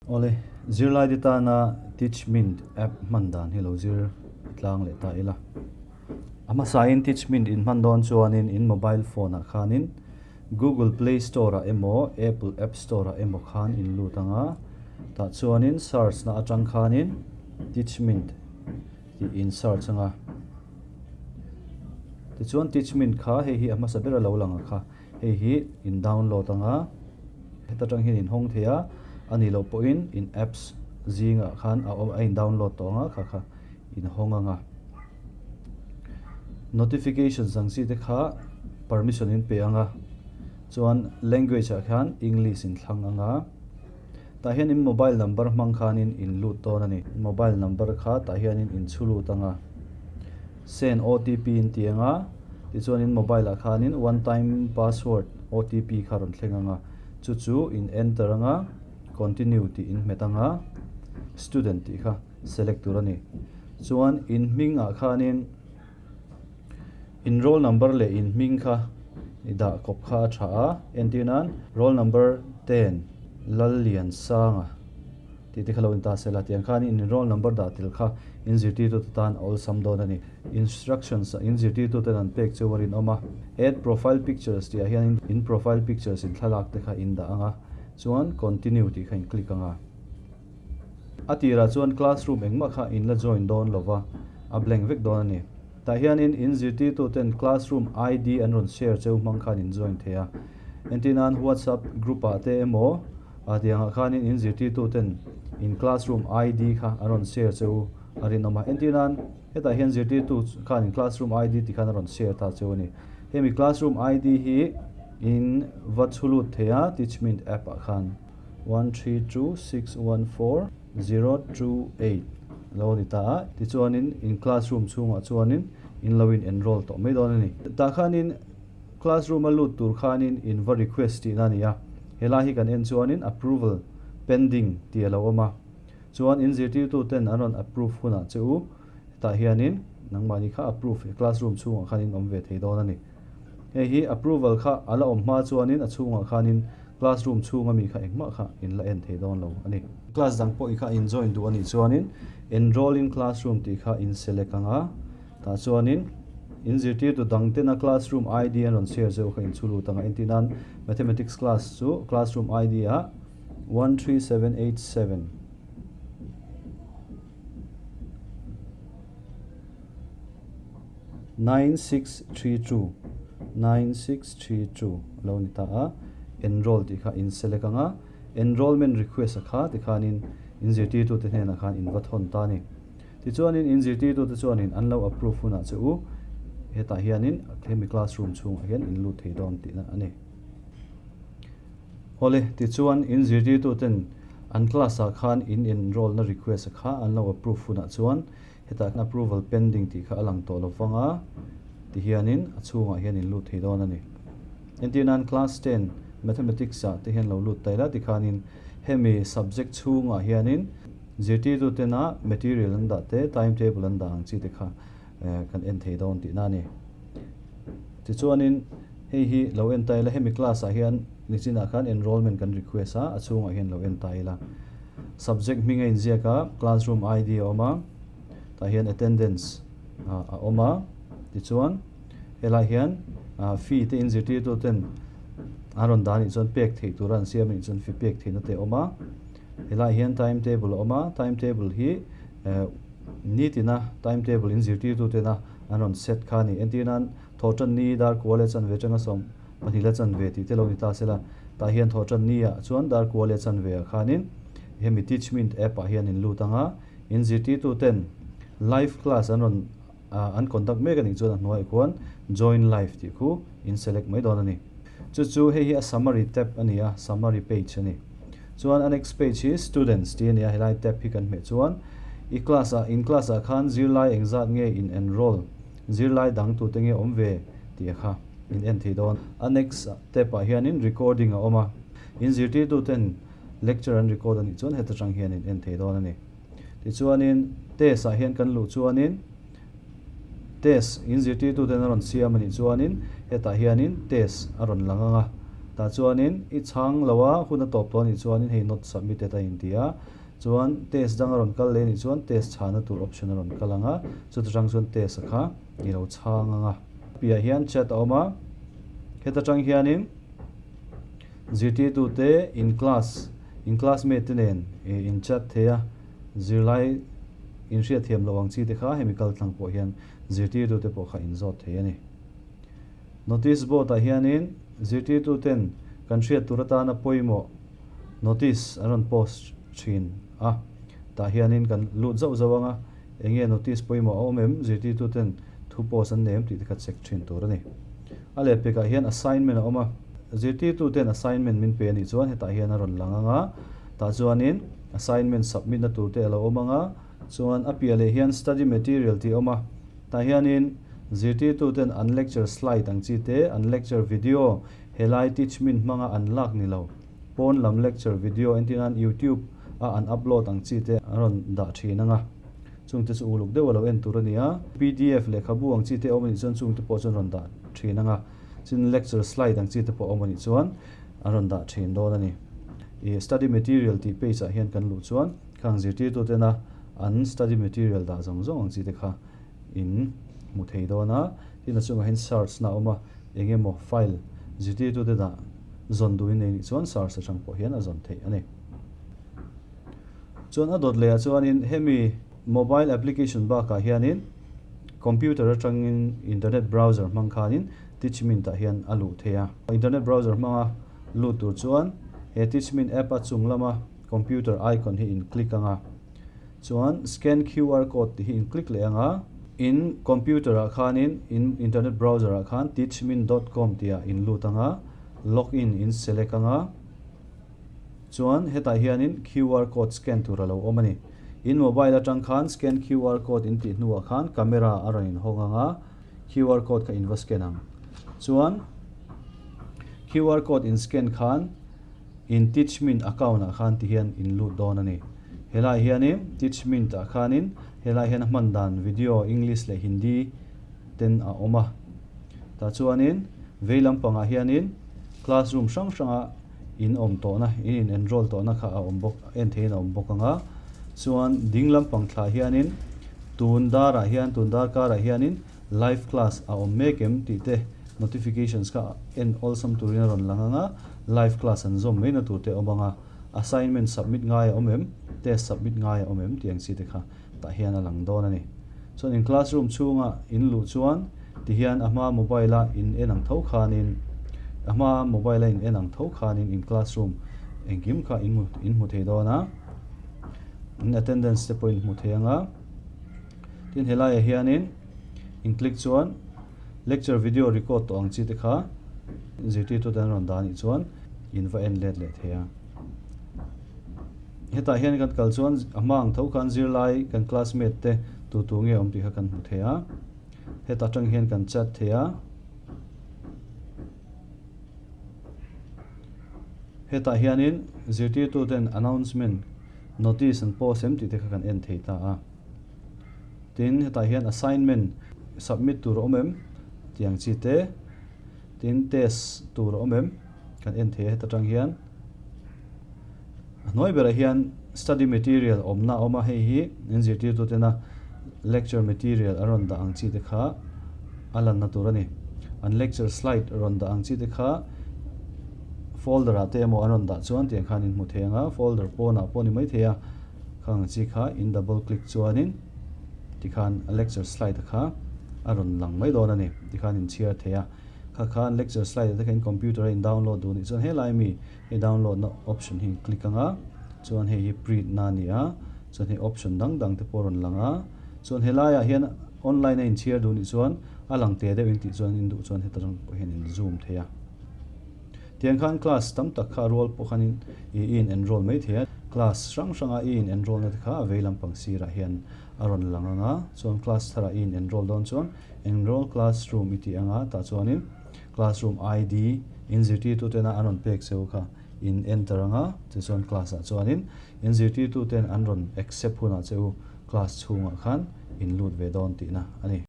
Awle, zirlaite tana Teachmint app hman dan hi lo zir tlang leh ta ila. A hmasain Teachmint in hman dawn chuanin in mobile phone ah khanin Google Play Store ah emaw Apple App Store ah emaw khan in lut ang a, tah chuanin search na atang khanin Teachmint tih in search ang a. Tichuan Teachmint kha hei hi a hmasa ber a lo lang a kha. Hei hi in download anga heta tang hian in hawng thei a, a nih loh pawhin in apps zingah khan a awm a in download tawh anga kha kha in hawng anga. Notifications ang chi te kha permission in pe anga chuan language ah khan English in thlang anga tah hian in mobile number hmang khanin in lut dawn a ni. Mobile number kha tah hianin in chhu lut anga. Send OTP in ti ang a, tichuanin mobile ah khanin one time password, OTP, kha rawn thleng ang a, chu chu in enter ang a, continue tih in hmet ang a, student tih kha select tur a ni. Chuan in hming ah khanin in roll number leh in hming kha i dah kawp kha a tha a, entir nan roll number 10 Lalliansanga. Tih te kha lo in ta sela, tiang khan in roll number dah tel kha in zirtirtute tan a awlsam dawn a ni. Instructions ah in zirtirtuten an pek chu a rinawm a, Add profile pictures tih ah hian in profile pictures in thlalak te kha in dah ang a, chuan continue tih kha in click ang a. A tirah chuan classroom engmah kha in la join dawn lo va, a blank vek dawn a ni. Tah hianin in zirtirtuten classroom ID an rawn share cheu hmang khan in join thei a. Entirnan WhatsApp group ah te emaw A tiangah khanin in zirtirtuten in classroom ID kha an rawn share che u a rinawm a. Entir nan hetah hian zirtirtu khan in classroom ID ti khan a rawn share ta che u a ni. Hemi classroom ID hi in va chhulut thei a Teachmint app ah khan 132614028 lo ni ta a. Tichuanin in classroom chhungah chuanin in lo in enroll tawh mai dawn a ni. Tah khanin Classroom a lut tur khanin in va request tihna a ni a, helai hi kan en chuanin approval pending tih a lo awm a, chuan in zirtirtu ten an rawn approve hunah che u hetah hianin nangmahni kha approve classroom chhungah khan in awm ve thei dawn a ni. Hei hi approval kha a la awm hma chuanin a chhungah khanin classroom chhung ami kha engmah kha in la en thei dawn lo a ni. Class dang pawh i kha in join duh a nih chuanin enroll in classroom tih kha in select ang a, Tah chuanin in zirtirtu dang tena classroom ID an rawn share zeuh kha inchhu lut ang a, entir nan Mathematics class chu classroom ID ah 13787 9632 9632 a lo ni ta a, enroll tih kha in select ang a, enrollment request a kha tikhanin in zirtirtute hnenah khan in va thawn ta a ni. Tichuanin in zirtirtute chuanin an lo approve hunah che u, hetah hianin hemi classroom chhungah hian in lut thei dawn tihna a ni. Awle, tichuan in zirtirtuten an class ah khan in enroll na request a kha an lo approve hunah chuan hetah approval pending tih kha a lang tawh lo vang a, tihianin a chhungah hian in lut thei dawn a ni. Entirnan class 10 mathematics ah te hian lo lut ta ila tikhanin hemi subject chhungah hianin Zirtirtu tena material an dah te, time table an dah ang chi te kha kan en thei dawn tihna a ni. Tichuanin hei hi lo en ta ila, hemi class ah hian nichinah khan enrollment kan request a, a chhungah hian lo en ta ila. Subject hming a inziak a, classroom ID a awm a, tah hian attendance a awm a, tichuan helai hian fee te inzirtirtu ten an rawn dah anih chuan pek theih tura an siam anih chuan fee pek theihna te a awm a. Helaiah hian time table a awm a, time table hi nitina time table in zirtirtu tena an rawn set kha a ni. Entir nan thawhtan ni dar kua leh chanve atanga sawm pahnih la chanve tih te lo ni ta sela, tah hian thawhtan ni ah chuan dar kua leh chanve ah khanin hemi teachmint app ah hian in lut ang a, in zirtirtu ten live class an rawn an conduct mek a nih chuan a hnuaiah khuan join live tih khu in select mai dawn a ni. Chu chu hei hi a summary tab a ni a, summary page a ni. Chuan a next page hi students tih a ni a, helai tab hi kan hmeh chuan i class ah in class ah khan zirlai engzat nge in enroll, zirlai dang tute nge awm ve tih a kha in en thei dawn. A next tab ah hianin recording a awm a, in zirtirtu ten lecture an record a nih chuan heta tang hian in en thei dawn a ni. Tichuanin test ah hian kan luh chuanin test in zirtirtuten a rawn siam a nih chuanin hetah hianin test a rawn lang ang a. Tah chuanin i chhang lo a, hun a tawp tawh a nih chuanin hei not submitted a inti a. Chuan test dang a rawn kal leh a nih chuan test chhana tur option a rawn kal ang a, chuta tang chuan test a kha i lo chhang ang a. Piah hian chat a awm a, heta tang hianin zirtirtute in class, in classmate te nen in chat thei a, zirlai in hriatthiam loh ang chi te kha hemi kal tlang pawh hian zirtirtute pawh kha in zawt thei a ni. Notice board ah hianin zirtirtuten kan hriat tur atana pawimawh notice an rawn post thin a, tah hianin kan lut zauh zauh ang a, eng nge notice pawimawh a awm em, zirtirtuten thu post an nei em tih te kha check thin tur a ni. A lehpekah hian assignment a awm a, zirtirtuten assignment min pe a nih chuan hetah hian a rawn lang ang a, tah chuanin assignment submit na tur te a lo awm ang a, chuan a piah leh hian study material tih a awm a, Tah hianin zirtirtuten an lecture slide ang chi te, an lecture video helai teachmint hmanga an lak ni lo, pawn lam lecture video entir nan youtube a an upload ang chi te an rawn dah thin ang a, chungte chu uluk deuh a lo en tur a ni a. Pdf lehkhabu ang chi te awm a nih chuan chungte pawh chuan rawn dah thin ang a, chin lecture slide ang chi te pawh awm a nih chuan an rawn dah thin dawn a ni. I study material tih page ah hian kan luh chuan khang zirtirtutena an study material dah zawng zawng ang chi te kha in hmu thei dawn a, tin a chungah hian search na a awm a, eng emaw file zirtirtute dah zawn duhin nei nih chuan search atang pawh hian a zawn theih a ni. Chuan a dawt lehah chuanin hemi mobile application bakah hianin computer atangin internet browser hmang khanin Teachmint ah hian a luh theih a. Internet browser hmanga lut tur chuan he Teachmint app a chung lama computer icon hi in click ang a. Chuan scan QR code tih hi in click leh ang a, in computer ah khanin in internet browser ah khan teachmint dot com tih ah in lut ang a, log in in select ang a, chuan hetah hianin QR code scan tur a lo awm a ni. In mobile atang khan scan QR code in tih hnuah khan camera a rawn inhawng ang a, QR code kha in va scan ang. Chuan QR code in scan khan In Teachmint account ah khan ti hian in lut dawn a ni. Helai hianin Teachmint ah khanin helai hian a hman dan video English leh Hindi ten a awm a. Tah chuanin vei lampangah hianin classroom hrang hranga in awm tawhna in in enroll tawhna kha a awm bawk en theihin a awm bawk ang a. Chuan ding lampang thlah hianin tun darah hian tun darkarah hianin Live class a awm mek em tih te notifications kha en awlsam turin a rawn lang ang a, live class an zawm mai na tur te a awm ang a, assignment submit ngai a awm em, test submit ngai a awm em tih ang chi te kha tah hian a lang dawn a ni. Chuan in classroom chhunga in luh chuan ti hian a hma mobile a in en ang tho khanin a hma mobile a in en ang tho khanin in classroom engkim kha in hmu in hmu thei dawn a, in attendance te pawh in hmu thei ang a. Tin helaiah hianin in click chuan lecture video record tawh ang chi te kha zirtirtute an rawn dah anih chuan in va en let leh thei a. Hetah hian kan kal chuan a hma ang tho khan zirlai kan classmate te tu tu nge awm tih kha kan hmu thei a. Heta tang hian kan chat thei a. Hetah hianin zirtirtuten announcement notice an post em tih te kha kan en thei ta a. Tin, hetah hian assignment submit tur a awm em tih ang chi te, tin test tur a awm em kan en thei a heta tang hian. A hnuai berah hian study material awmna a awm a, hei hi in zirtirtu tena lecture material a rawn dah ang chi te kha a lanna tur a ni. An lecture slide rawn dah ang chi te kha folder ah te emaw an rawn dah chuan tiang khan in hmu thei ang a, folder pawnah pawh ni maithei a. Khang chi kha in double click chuanin tikhan a lecture slide a kha a rawn lang mai dawn a ni. Tikhan in chhiar thei a. Kha khan lecture slide te kha in computer a in download duh nih chuan helai mi hei download na option hi in click ang a, chuan hei hi print na a ni a, chuan hei option dang dang te pawh a rawn lang a. Chuan helai ah hian online a in chhiar duh nih chuan a lang te deuh in tih chuan in duh chuan heta tang pawh hian in zoom thei a. Tiang khan class tam tak kha rual pawh khanin i in enroll mai thei a, class hrang hranga i in enroll na te kha a vei lampang sirah hian a rawn lang ang a, chuan class tharah i in enroll dawn chuan enroll classroom i tih ang a, tah chuanin classroom ID in zirtirtu tena an rawn pek cheu kha in enter ang a, tichuan class ah chuanin in zirtirtu ten an rawn accept hunah che u class chhungah khan in lut ve dawn tihna a ni.